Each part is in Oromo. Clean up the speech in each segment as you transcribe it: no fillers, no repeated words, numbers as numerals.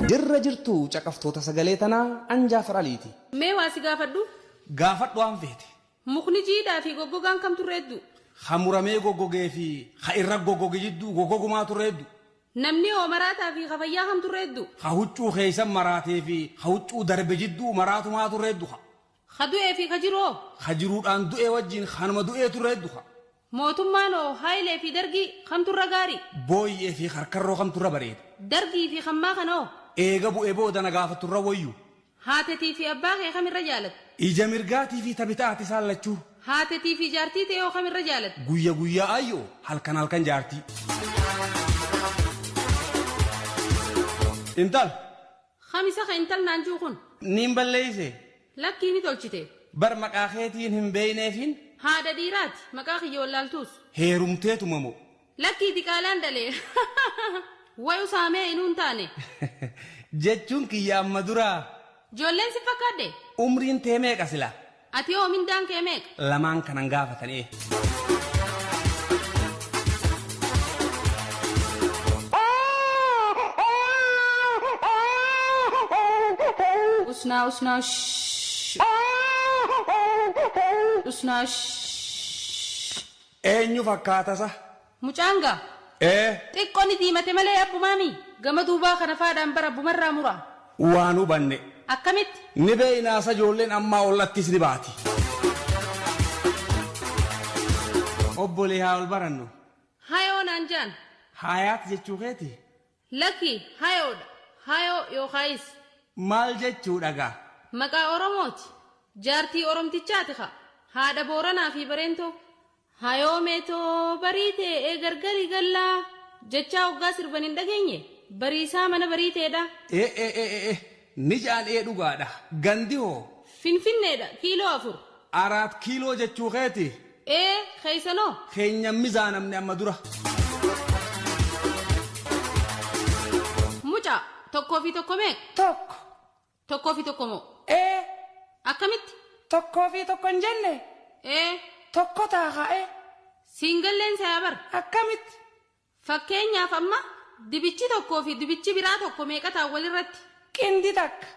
Jirra jirtu caqaftoota sagalee tanaa an Jaafar Aliiti. Mee waa si gaafadhu? Gaafadhu waan feete. Mukni jiidhaa fi goggogaan kamtu irra hedduu? Ha muramee goggogee fi ha irra goggoge jidduu goggogumaatu irra heddu. Namni hoo maraataa fi ha fayyaa kamtu irra hedduu? Ha huccuu keeysan maraatee fi ha huccuu darbe jidduu maraatumaatu irra heddu ha. Ha du'ee fi ka jiru hoo? Ha jiruudhaan du'e wajjiin kanuma du'eetu irra heddu ha. Mootummaan hoo Hayilee fi Dargii kamtu irra gaarii? Booyyee fi karkarroo kamtu irra bareeda? Dargii fi kammaa kana hoo? Eega bu'e booda na gaafattu irra woyyu. Haatetii fi abbaa kee kam irra jaalatta? Ija mirgaatii fi ta bitaati isaan lachuu. Haatetii fi jaartii tee hoo kam irra jaalatta? Guyya guyyaa ayyoo, halkan halkan jaartii. Intal. Kam isa ka intal naan ji'u kun? Niin balleeyse? Lakkii ni tolchite. Bar maqaa keetiin hin beeyneefiin. Haadha dhiiraati, maqaa kiyya wallaaltuus. Heerumteetuma moo? Lakkii diqaalaan dhale. Way usaa mee inuu hin taane. Jechuun kiyya amma duraa. Joolleen si fakkaadhe? Umriin tee meeqa sila? Ati hoo mindaan kee meeqa? Lamaan kanan gaafatan ee. Usnaa usnaa shh. Usnaa shh. Eenyu fakkaata sa? Mucaan gaa? Ee. Xiqqo ni diimate malee abbumaami. Gama duubaa kana faadhaan bara abbumarraa mura. Waan hubanne. Akkamitti? Ni beeynaa sa ijoolleen ammaa ollattis ni baati. Obbolee haa wal barannu. Hayoo naan jaan. Haayaat jechuu keeti? Lakki hayoodha. Hayoo yookaayis. Maal jechuudha gaa? Maqaa Oromooti. Jaartii Oromtichaati ka. Haadha Booranaa fi Bareentoo. Hayoo meetoo bariitee ee gargari gallaa jechaa hoggaa sirban hin dhageenye? Bariisaa mana bariiteedha. Ee ee ee ee ni ja'an ee dhugaadha. Gandi hoo? Finfinneedha kiiloo 4. Araat kiiloo jechuu keeti? Ee keessanoo? Keenya hin mizaanamne amma dura. Mucaa, tokkoo fi tokko meeqa? Tokko. Tokkoo fi tokko moo? Ee. Akkamitti? Tokkoo fi tokko hin jenne? Ee. Tokko ta'a kaa ee. Siin galleen se'a bar. Akkamitti? Fakkeenyaaf amma dibichi tokkoo fi dibichi biraa tokko meeqa ta'a walirratti? Qindi takka.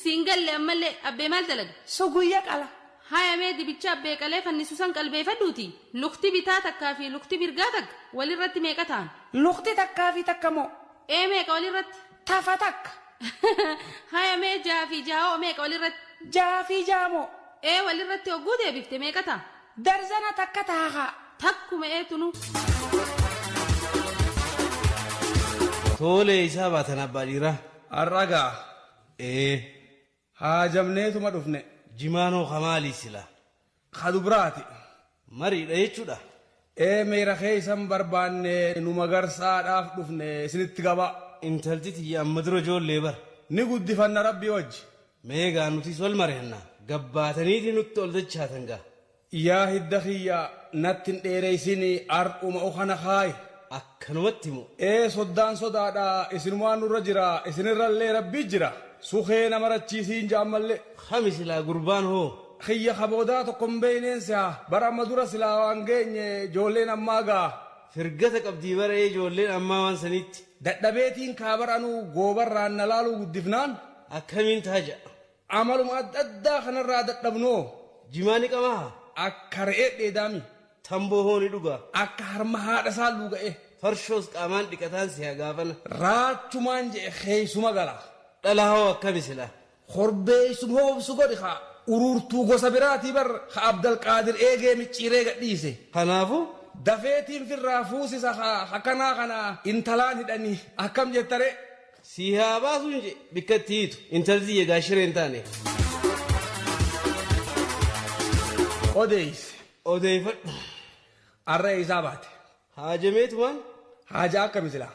Siin galle ammallee abbee maal dalaga? Suguyya qala. Haya mee dibicha abbee qalee fannisu san qalbeefadhuuti lukti bitaa takkaa fi lukti mirgaa takka walirratti meeqa ta'an? Lukti takkaa fi takka moo? Ee meeqa walirratti? Tafa takka. Haya mee jaha fi jaha hoo meeqa walirratti? Jaha fi jaha moo? Ee walirratti hogguu deebifte meeqa ta'a? Darzana takka taha kaa. Takkuma ee tunuu. Toolee isaa baatan abbaa dhiiraa. Har'a gaa. Ee. Haajamneetuma dhufne. Jimaan hoo ka maalii sila? Ka dubraati. Mariidha jechuudha? Ee meeyra keeysan barbaanne nu magarsaadhaaf dhufne isinitti gabaa. Intalti tiyya amma dura joollee bar. Ni guddifanna Rabbii wajji. Mee gaa nutis wal marihanna gabbaataniiti nutti ol dachaatan gaa. Yaa hidda kiyya natti hin dheereysinii ardhuma ukana kaayi. Akkanumatti moo? Ee soddaan sodaadha isinumaan nurra jira isinirrallee Rabbii jira sukee na marachiisiin ja'a ammallee. Kami silaa gurbaan hoo? Kiyya ka boodaa tokko hin beeyneen seha bar amma dura silaa waan geenye joolleen ammaa gaa. Firgata qabdii bar ee joolleen ammaa waan sanitti. Dadhabeetiin kaa bar anuu goobarraan na laaluu guddifnaan. Akkamiin taha ja'a? Amaluma adda addaa kanarraa dadhabnoo. Jimaa ni qamaa? Akka re'ee dheedaami. Tamboo hoo ni dhugaa? Akka harma haadha isaa luuga'e. Farshoos qaamaan dhiqataan siha gaafana. Raachumaan je'e keeysuma gala. Dhalaa hoo akkami sila? Korbeeysuma hobsu godhi kaa. Uruurtuu gosa biraatii bar ka Abdalqaadir eegee micciiree gad dhiise. Kanaafuu? Dafeetiin firraa fuusisa kaa akkanaa kana intalaan hidhanii akkam jetta ree? Sii haa baasuun je'e bikka itti hiitu intalti tiyya gaashiree hin taane. Odeeysi. Odeeyfadhu. Arra eeysaa baate? Haajameetumaan. Haajaa akkami silaa?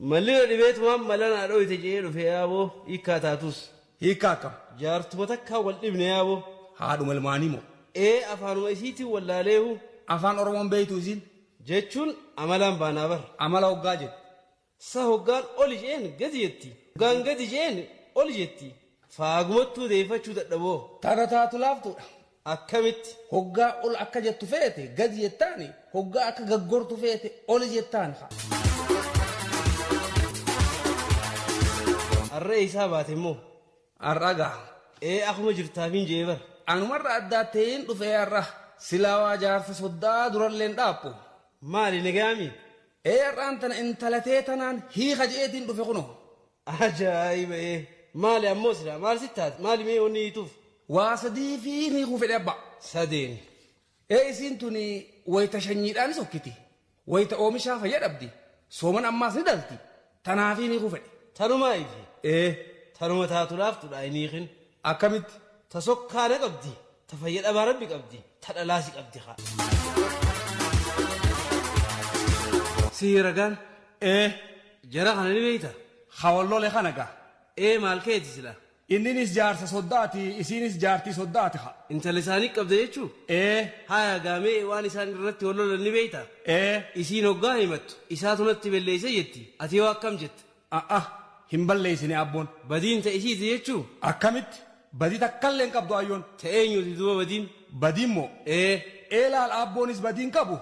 Malli na dhibeetumaan mala naa dhooyte je'ee dhufe yaaboo hiikkaa taatus. Hiikkaa akkam? Jaartuma takkaan wal dhibne yaaboo. Haadhuma ilmaanii moo? Ee afaanuma isiitiin wallaaleehu. Afaan Oromoon beeytuu isiin? Jechuun amalaan baanaa bar. Amala hoggaa jettu? Sa hoggaan oli je'een gadi jetti. Hoggaan gadi je'een oli jetti. Faagumattuu deeyfachuu dadhaboo. Tana taatu laaftuudha. Akkamitti? Hoggaa ol akka jettu feete gadi jettaani, hoggaa akka gaggortu feete oli jettaani. Har'a isaa baate immoo. Har'a gaa. Ee akkuma jirtaafiin jee bar. Anumarra addaatteen dhufee har'a silaa waa jaarsa soddaa duralleen dhaaphu. Maali nagaami? Ee har'aan tana intalatee tanaan hiika je'eetiin dhufe kuno. Ajaa'iba ee. Maali ammoo silaa maal si taate maali mee wanni hiituuf? Waa sadii fi hiikuu fedhe abba. Sadeen. Ee isiin tuni wayita shanyiidhaan sokkiti. Wayita oomishaa fayya dhabdi. Sooman ammaas ni dhalti. Tanaafii hiikuu fedhe. Tanumaa ifi. Ee Tanuma taatu laaftudha hin hiikin. Akkamitti? Ta sokkaana qabdi. Ta fayya dhabaa rabbi qabdi. Ta dhalaasi qabdi haa. Si ragaan. Ee Jara kana ni beeyta. Hawalloole kana gaa. Ee maal keeti sila? Inninis jaarsa soddaati isiinis jaartii soddaati haa. Intala isaanii qabda jechuu? Ee Haya gaamee waan isaan irratti wal lolan ni beeyta. Ee Isiin hoggaa himattu. Isaatu natti balleeyse jetti. Ati yoo akkam jetta? A'a hin balleeysine abboon. Badiin ta isiiti jechuu? Akkamitti? Badii takkallee hin qabdu ayyoon. Ta eenyuti duuba badiin? Badiin moo? Ee Ee laal abboonis badiin qabu.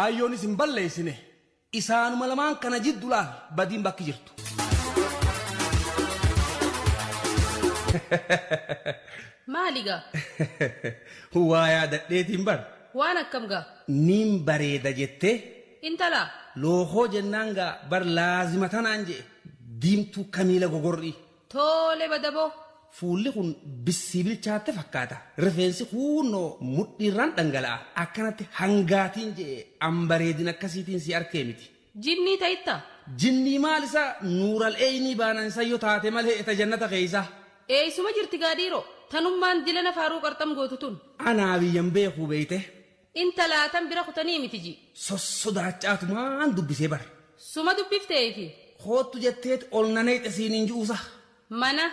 Ayyoonis hin balleeysine. Isaanuma lamaan kana jiddu laal badiin bakki jirtu. Maali gaa? Waa yaadadheetiin bar. Waan akkam gaa? Niin bareeda jettee Intala lookoo jennaan gaa bar laazima tanaan je'e diimtuu kamiila gogorrii. Tole badaboo. Fuulli kun bissii bilchaatte fakkaata. Rifeensi kuunoo mudhiirraan dhangala'a. Akkanatti hangaatiin je'e an bareedin akkasiitiin si arkee miti. Jinnii ta'itta? Jinnii maal isaa nuural eeynii baanan isa yoo taate malee eta jannata keeysa. Eeysuma jirti gaadhiiroo? Tanummaan dilana faaruu qarxam gootu tun. Anaa biyyan beekuu beeyte. Intalaa tan bira kutanii miti ji. Sossodaachatumaan dubbisee bare. Suma dubbifteefi. Hoottu jetteet ol naneexe siiniin ji'uusa. Mana.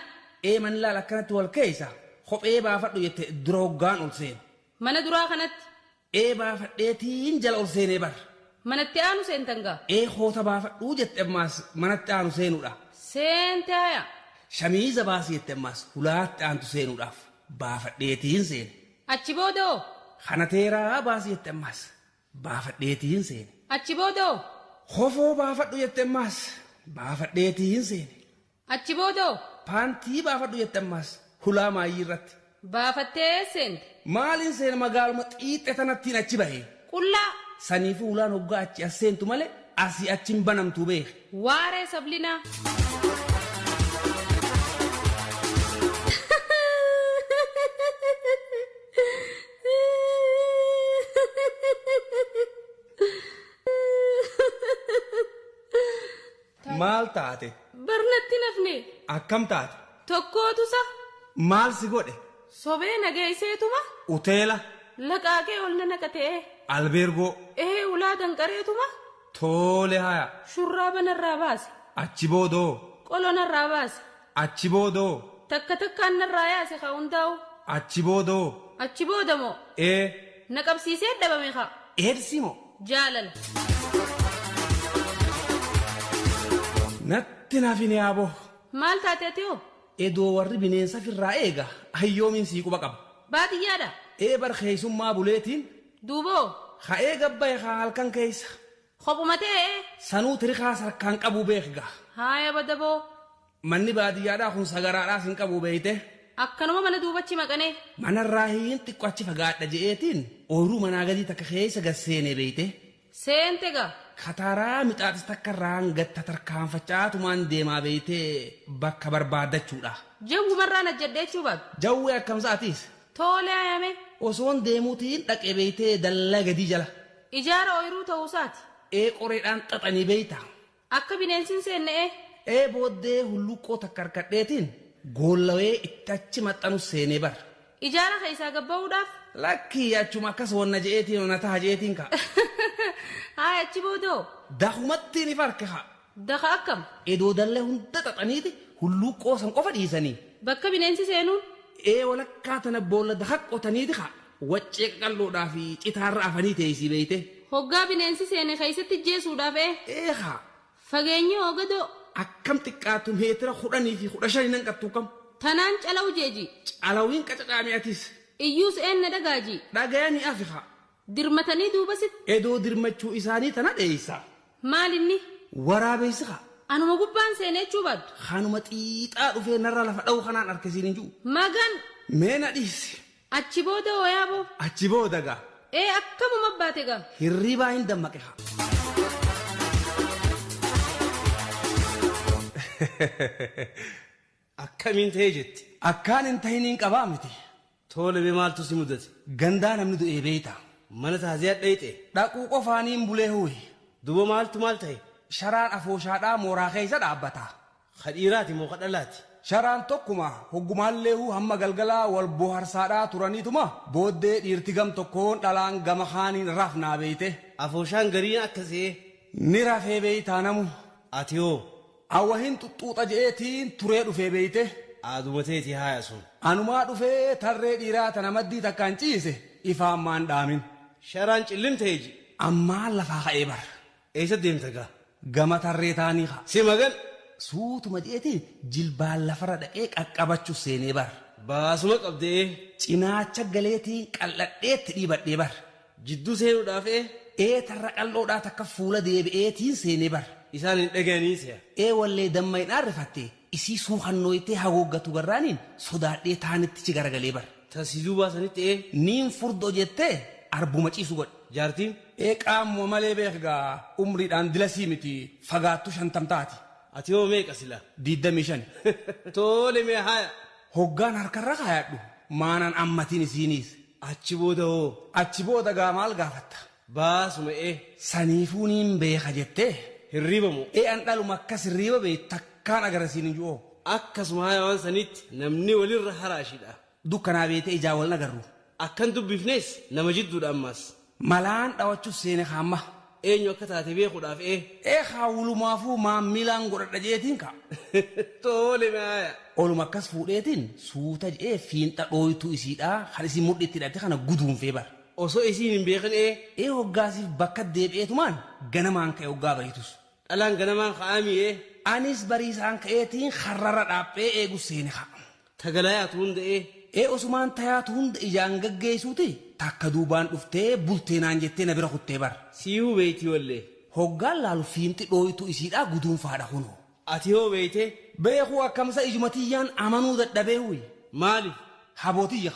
Ee manni laal akkanatti wal keeysa. Kophee baafadhu jette dura hoggaan ol seenu. Mana duraa kanatti. Ee baafadheetiin jala ol seenee bar. Manatti aanu seentan gaa. Ee hoota baafadhuu jette ammaas manatti aanu seenuudha. Seente haya. Shamiiza baasii jette ammaas hulaatti aantu seenuudhaaf baafadheetiin seene. Achi boodoo. Kana teeraa baasii jette ammaas baafadheetiin seene. Achi boodoo. Hofoo baafadhu jette ammaas baafadheetiin seene. Achi boodoo. Paantii baafadhu jette ammaas hulaa maayyii irratti. Baafattee seente. Maaliin seena magaaluma xiixxe tanattiin achi bahe. Qullaa. Saniifuu hulaan hoggaa achi as seentu malee asii achi hin banamtu beeke. Waaree sablinaa. Maal taate? Barnatti nafne. Akkam taate? Tokkootu sa. Maal si godhe? Sobee nageesseetuma. Uteela. Laqaaqee ol na naqatee. Albeergoo. Ee ulaa danqareetuma. Tole haya. Shurraaba narraa baase. Achi boodoo. Qolo narraa baase. Achi boodoo. Takka takkaan narraa yaase haa hundaa'u. Achi boodoo. Achi boodamoo. Ee. Na qabsiisee dhabame haa. Eedsii moo? Jaalala. Natti naaf hin yaaboo. Maal taate ati hoo? Edoo warri bineensa firraa eega hayyoomiin sii quba qaba. Baadiyyaadha. Ee bar keessummaa buleetiin. Duuboo. Ha'ee gabbaye haa halkan keessa. Kophuma ta'ee. Sanuu tirikaa sarkaan qabu beekga. Haaya badaboo. Manni baadiyyaadhaa kun sagaraadhaas hin qabu beeyte. Akkanuma mana duubachi maqanee. Manarraa hin xiqqoo achi fagaadha je'eetiin ooyiruu manaa gadii takka keessa gad seenee beeyte. Seente gaa. Kataraa mixaaxis takka irraan gad tatarkaanfachaatumaan deemaa beeytee bakka barbaaddachuudha. Jawwumarraan ajjadhee jechuu baatu. Jawwee akkam sa'atiis? Tole ayame. Osoon deemuutiin dhaqee beeytee dallaa gadii jala. Ijaara ooyiruu ta'uusaati. Ee qoreedhaan xaxanii beeyta. Akka bineensi hin seenne. Ee booddee hulluuqqoo takka harkadheetiin goollawee itti achi maxxanu seenee bar. Ijaara keessaa gabba'uudhaaf? Lakkii achuma akkas wanna je'eetiin onna taha je'eetiin ka'a. Haa achi boodoo? Dakumattiin ifa harka ka'a. Daka akkam? Edoo dallee hunda xaxaniiti hulluuqqoo san qofa dhiisanii. Bakka bineensi seenuun? Ee walakkaa tana boolla daka qotaniiti ka'a. Waccee qaqalloodhaa fi citaarra afanii teessii beeyte. Hoggaa bineensi seene keessatti jeesuudhaaf ee? Ee haa. Fageenyi hoogadoo? Akkam xiqqaatu meetira 10 fi 15 nan qattu kam? Tanaan calawu jeeji. Calawiin qacacaame atis. Iyyuus eenna dhagaaji. Dhagayanii afi haa. Dirmatanii duuba sitti. Edoo dirmachuu isaanii tana dheeysa. Maal inni? Waraabeessi haa. Anuma gubbaan seenee jechuu baaddu. Kanuma xiixaa dhufee narra lafa dha'u kanaan harkisiin hin jiru. Magan. Mee na dhiisi. Achi booda wayaaboo. Achi booda gaa. Ee akkamuma baate gaa. Hirribaa hin dammaqe haa. Akkamiin ta'ee jetti? Akkaan hin tahiniin qabaa miti. Tole bee maaltu si mudate? Gandaa namni du'ee beeyta. Mana taaziyaa dhayxe. Dhaquu qofaaniin bulee huyi. Duuba maaltu maal ta'e? Sharaan afooshaadhaa mooraa keessa dhaabbata. Kadhiiraati moo kadhalaati? Sharaan tokkuma hoggumaallee hamma galgalaa wal bohaarsaadhaa turaniituma booddee dhiirti gam tokkoon dhalaan gama kaaniin rafnaa beeyte. Afooshaan gariin akkasii. Ni rafee beeytaa namu. Ati hoo? Awwahin xuxxuuxa je'eetiin turee dhufee beeyte. Aaduma teetii haaya sun. Anumaa dhufee tarree dhiiraa tana maddii takkaan ciise ifaan maan dhaamin. Sharaan cillim ta'e ji. Ammaan lafaa ka'ee bara. Eessa deemta gaa? Gama tarree taanii kaa. Si magan. Suutuma je'eetiin jilbaan lafarra dhaqee qaqqabachuu seenee bara. Baasuma qabdee. Cinaacha galeetiin qal'adheetti dhiibadhee bara. Jidduu seenuudhaaf ee? Ee tarra qal'oodhaa takka fuula deebi'eetiin seenee bara. Isaan hin dhaga'anii si'a. Ee wallee damma hin aarrifatte isii suuqannooytee haguuggatu garraaniin sodaadhee taanitti ci garagalee bara. Tasii baasanitti ee? Niin furdoo jettee arbuma ciisu godhe. Jaartiin? Ee qaamuma malee beekgaa umriidhaan dilasii miti fagaattu 50 taati. Ati hoo meeqa sila? 25. Tole mee haaya. Hoggaan harkarra kaayadhu maanaan ammatiin isiiniis. Achi booda hoo? Achi booda gaa maal gaafatta? Baasuma ee. Saniifuu niin beeka jettee. Hirriiba moo? Ee an dhaluma akkas hirriiba bee takkaan agarsiin hin jiru. Akkasuma haaya waan sanitti namni walirra haraashidha. Dukkanaa beetee ijaa wal nagarru. Akkan dubbifnes nama jidduudha ammas. Malaan dhawachuuf seene kaamma. Eenyu akka taate beekuudhaaf ee? Ee kaawulumaafuu maammilaan godhadha jeetiin kaa. Tole mee haaya. Oluma akkas fuudheetiin suuta je'ee fiinxa dhooytuu isiidhaa kan isin mudhiitti hidhatte kana guduunfee bara. Osoo isiin hin beekin ee? Ee hoggaasiif bakka deebi'eetumaan ganamaan ka'e hoggaa bariitus. Dhalaan ganamaan ka'aamii ee? Anis bariisaan ka'eetiin harrarra dhaaphee eegu seene ka'a. Tagalayaatu hunda ee? Ee osumaan tayaatu hunda ijaan gaggeessuuti takka duubaan dhuftee bulteenaan jettee na bira kuttee bara. Siihuu beeyti wallee. Hoggaan laalu fiinxi dhooytuu isiidhaa guduunfaadha kunoo. Ati hoo beeyte? Beekuu akkamsa ijumatiyyaan amanuu dadhabee huyi. Maaliif? Habootiyya.